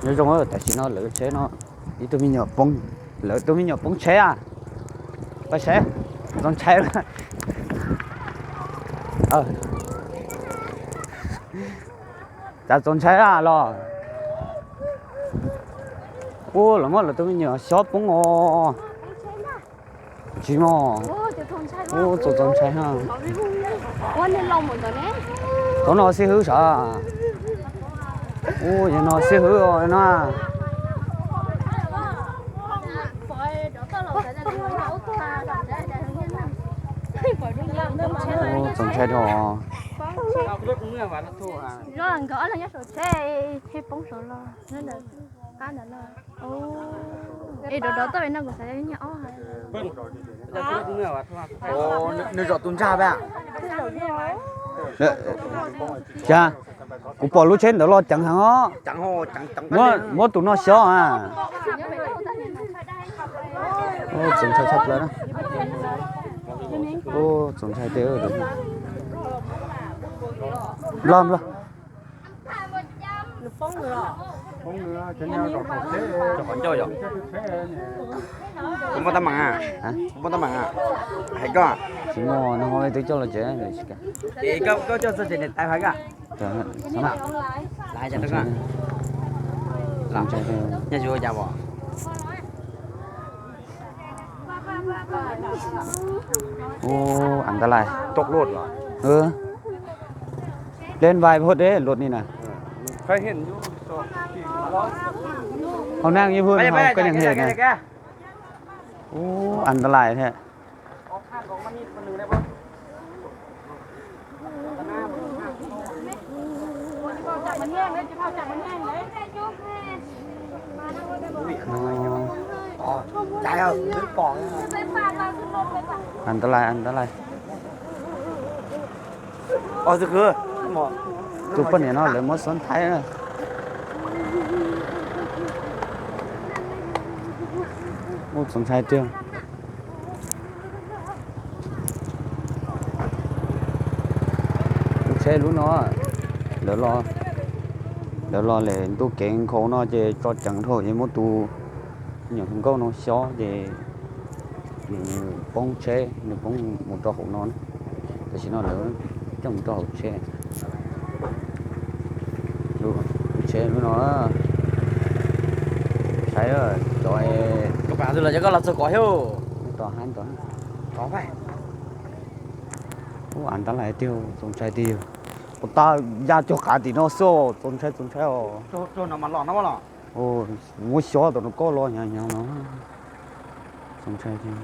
Nyob zoo, tam sim no lawv tsheb no, ib tug me nyuam poob, lawv tus me nyuam poob tsheb a. Pab seb, txaus ntshai. Cas txaus ntshai a los? Ua los muab lawv tus me nyuam xyob poob os. Tsis mog. Ua txaus txaus ntshai ha. Thaum no xib hwb sav. Ua yog no xib hwb os no. Txaus ntshai dhau. Es rov rov toj no kuv xav yog nyuag ob. Nws zaum tus ntsag pab. Cas kuv pom lub tsheb ntawd los ceev heev os. Muab tus no xyob a. Txaus ntshai tshaj plaws na. Txaus ntshai tiag. Nplog nplog. Kuv muaj tab meeg, kuv muaj tab meeg hais koj. Tsis muaj, no twb coj los tsev. Koj coj txog tsev niam tais hais koj. Nyob zoo, ua cas pom? Ub, antalais. Plen vais phot deb luaj li na. Hauv naj ywg hwj hauv koj nyeem hem na. Ub, antalais thiab. Antalais, antalais. Tus poj niam no lawv muab xob thaib na. Ub, txaus ntshai tiag. Lub tsheb lub no, lawv los, lawv los lem ntu kev nkhaus no ces tso ceev dhau ces muab tus nyuam hluas nkauj no xyob ces nws poob tsheb, nws poob mus rau hauv no. Tam sim no lawv coj mus rau hauv tsheb. Lub tsheb lub no, saib cov, koj los txog kov thiab. Ub, antalais tiag, txaus ntshai tiag. Puas tau ya cog qav tim no xwb, txaus ntshai, txaus ntshai os. Muab xyob tom no koj los hnyav hnyav no. Txaus ntshai tiag.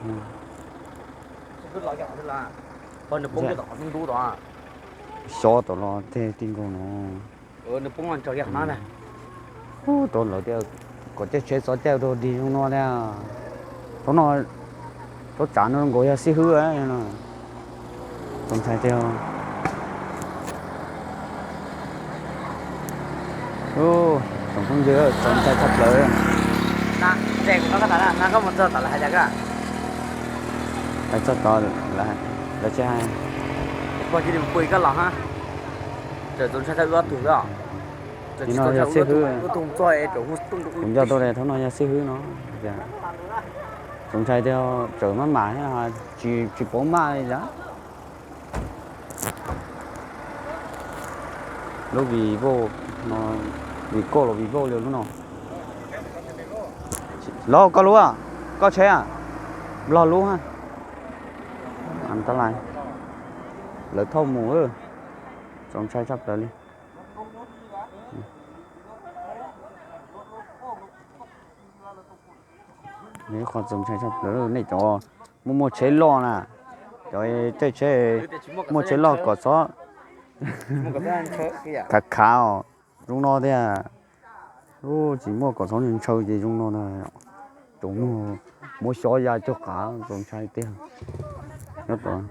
Xyob tom los tej ti nkaus no. Ub, rau lawv tias kom caij tsheb txhob caij rau dig zoo no thiab. Thaum no, thaum tsam no nkaus yog xib hwb no. Txaus ntshai tiag. Tsoom phooj ywg, txaus ntshai tshaj plaws. Hais txog tod, lawv tsis hais. Txaus ntshai tshaj wb ob tug. Tim no yog xib hwb. Kuv nco tau tias thaum no yog xib hwb no. Txaus ntshai tiag, tsawm maj mam thiab, tsis paub maj li cas. Lub Vivo no, Vivo los Vivo li lub no. Los koj lub, koj tsheb, Nplog lub. Antalais, lawv thauj mus. Txaus ntshai tshaj plaws li. Qhov txaus ntshai tshaj plaws nej cov muaj muaj tsheb loj na, cov caij tsheb muaj tsheb loj kom txhob khav khav os. Zoo no tiag, tsis muaj kom txhob ntshaw ces zoo no na. Tsoom muag muab xyob ya cog qav txaus ntshai tiag. Nyob tod,